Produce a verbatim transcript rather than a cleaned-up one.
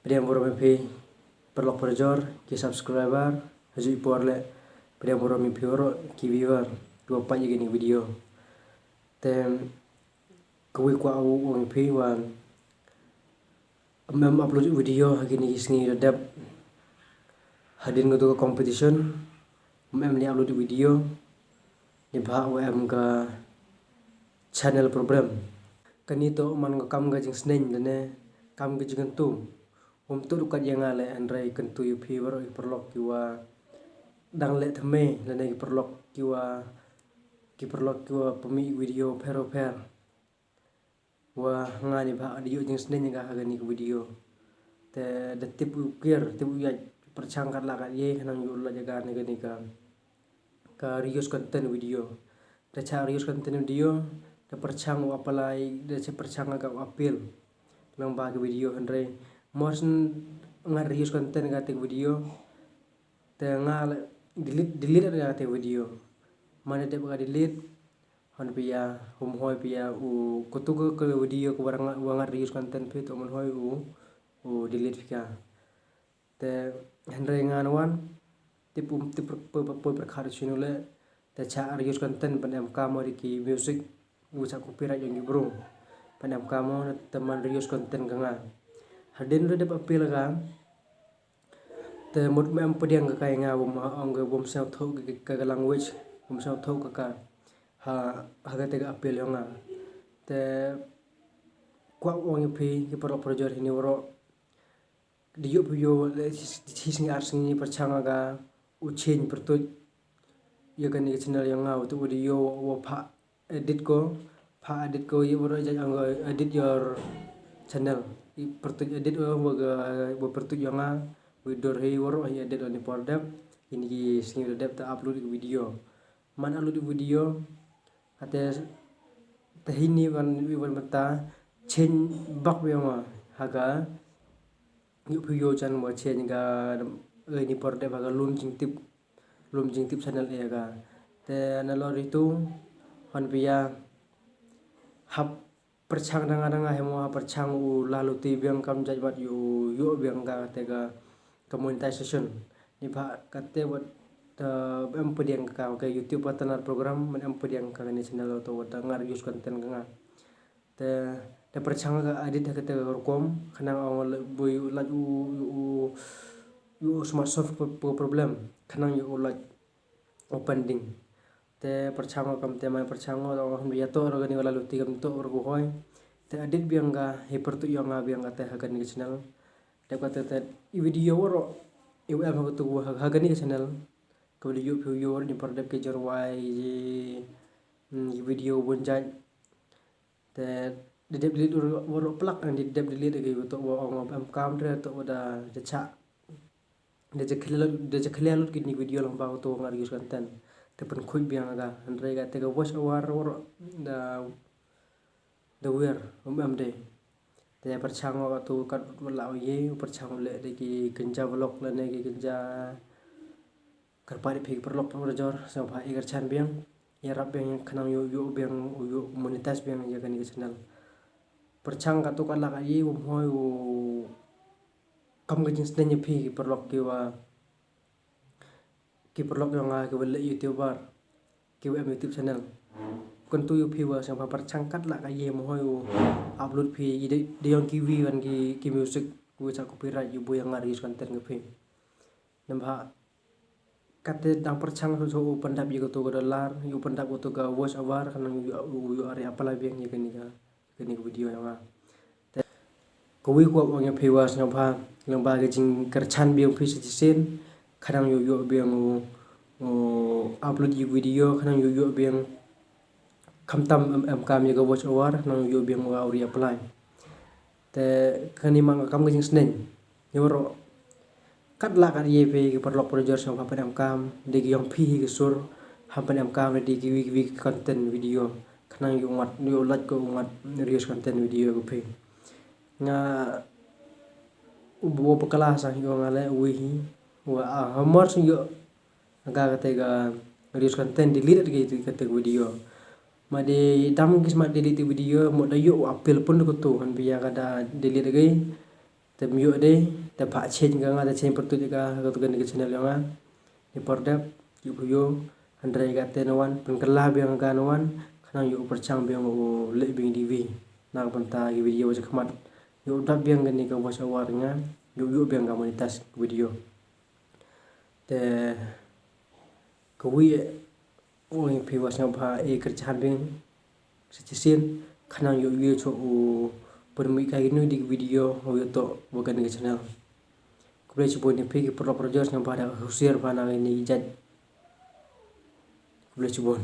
Pdiang burom ïa phi paralok parajor, ki subscriber, ha juh i por leh. Pdiang burom ïa phi baroh ki viewer kiwa peit ïa kane ka video. Te kawei kwah u ong ïa phi wa ym em upload video ha kine ki sngi da dep. Hadien katu ka competition ym em leh upload video. Neibhah wa em ka channel problem. Kane toh man ka kam ka jingsneng lane kam ka jingkyntu. Ym tut u kat ïa nga leh, hynrei kyntu ïa phi baroh ki paralok kiwa dang leh thymmai lane ki paralok kiwa, ki paralok kiwa pynmih video pher pher. Wa nga neibhah da ïoh jingsneng ïa ka ha kane ka video. Te da tip u kiar, tip u ïaid, pyrshang kat lah kat ye, khnang ïoh lait ïa ka ne kane ka, ka reuse content video. Da chah reuse content video, da pyrshang u apply, da chah pyrshang ka u appeal lyngba ka video, hynrei mos ngat reuse content kata ka video. Te nga leh delete, delete kata ka video. Mane dep ka delete, hon pia, hum hoi pia u, katu ka, ka video ka wa ngat, wa ngat reuse content phi, to man hoi u, u delete phi ka. Te hynrei ngan wan, tip um, tip pyrkhat shinu leh, te chah reuse content ban em kam ri ki music, u chah copyright yong ki bru. Ban em kam te man reuse content ka nga. Hadien re dep appeal ka, te mut ym em pdiang ka ka ïa nga, bym ong ka bym sngewthuh ka, ka, ka language, bym sngewthuh ka ka. Ha, ha kata ka appeal yong nga. Te kwah ong ïa phi ki paralok parajor hini waroh. Da ïoh phi ïoh, eh, shi sngi ar sngi pyrshang ïa ka u change pyrtuid ïa kane ka channel yong nga, u tu u da ïoh wa pha edit ko, pha edit ko, ïa waroh jait ong edit your channel. I pyrtuid edit wa, wa ka, wa pyrtuid yong nga, wa dur hi waroh hi edit lane por dep, ini ki sngi da dep te upload video. Man upload video, kate te hini wan, wan mynta change back yong nga, ha ka ïoh phi ïoh jan wa change ka, eh, ini por dep ha ka lum jingtip, lum jingtip channel ïa ka. Te nalor itu, hon pia hap pyrshang dang dang hi mo, hap pyrshang u la luti biang kam jait wat ïoh, ïoh biang ka te ka, ka monetization. Neibhah kate wat, eh, em pdiang ka, ka YouTube Partner Program, man em pdiang ka kane channel to wat ngat reuse content ka nga. Te, te pyrshang ka edit ha kata ka rukom, khnang ong leh bui lait u, u, u, u Smart Software pro-, problem, khnang ïoh u lait u pending. Te pyrshang kam te mai pyrshang ong hynrei ïa to ro kane ka la luti kam to ro ko hoi. Te edit biang ka, hi pyrtuid yong nga biang kata ha kane ka channel. Dep kata te i video waroh, i wa em ha katu ha, ha kane ka channel. Ka video phi ïoh ni por dep ki jor wai, i, mm, i video bun jait. Te da dep delete waroh, waroh plak, ngan da dep delete ïa ki wa to wa ong em kam re to wa da, da chah. Da ja clear lut, da ja clear lut kini video lyngba wa to ngat reuse content. Te pynkhuid biang ka, hynrei kata ka voice over waroh da, da wiar, um em de. Te pyrshang wa to kat wa la u ye, pyrshang leh da ki kynja vlog lane ki kynja Kyrpad ïa phi ki paralok parajor, sngewbha ïa kyrchan biang, ïarap biang khnang ïoh, ïoh biang, ïoh monetize biang ïa kane ka channel. Pyrshang katto katne ka ïa u mhoi u kam ka jingsneng ïa phi ki paralok ki wa, ki paralok ïa nga ki wa leh YouTuber, ki wa em YouTube channel. Kyntu ïa phi wa sngewbha pyrshang katne ka ïa mhoi u upload phi ïa dei, dei ïong ki wi wan ki, ki music, ki wa cha copyright ïa u bui ïa nga reuse content ka phi. Namar katte dang pyrshang shuh shuh u pyndap ïa kato ka dollar, ïa u pyndap kato ka voice over, khnang ïa u, ïa u re apply biang ïa kane ka, kane ka video ïa nga. Te kawei ka ong ïa phi wa sngewbha lyngba ka jingkyrchan biang phi sa shisien, khnang ïa u, ïa u biang u, u upload ïa u video, khnang ïa u, ïa u biang khamtam em, em kam ïa ka voice over, khnang ïa u biang u re apply. Te kane man ka kam ka jingsneng. Ïa waroh. Katne ka ïa phi ki paralok parajor sngewbha pyn em kam, dei ki ïong phi hi ki sur, ham pyn em kam dei ki wi, ki wi content video. Khnang ïa u ngat, ïa u lait ko u ngat reuse content video ka phi. Nga u bo bakla sa ïa nga leh wi hi. Wa, ah, hamar sngewbha Nga kata ka reuse content delete ïa kata ka video. Ma dei dam ki smat delete video, mo da ïoh u appeal pun da kato, hynrei ïa ka da delete ïa ka. Te ym ïoh dei, te phah change ka nga, te change pyrtuid ka, ka tu kane ka channel ïong nga. Ni por dep, ïoh phi ïoh, hynrei ka te na wan, pynkylla biang ka na wan, khnang ïoh pyrchang biang u leh biang D V. Na ka bynta ki video ba shakhmat. Ïoh dap biang kane ka watch hour nga, ïoh ïoh biang ka monetize ka video. Te kawei, ong ïa phi wa sngewbha e kyrchan biang sa shisien, khnang ïoh ïoh choh u pynmih ka inu di video, u ïoh toh wa kane ka channel. Khublei chibun ïa phi ki paralok parajor sngewbha da husiar bha na kine ki jait. Khublei chibun.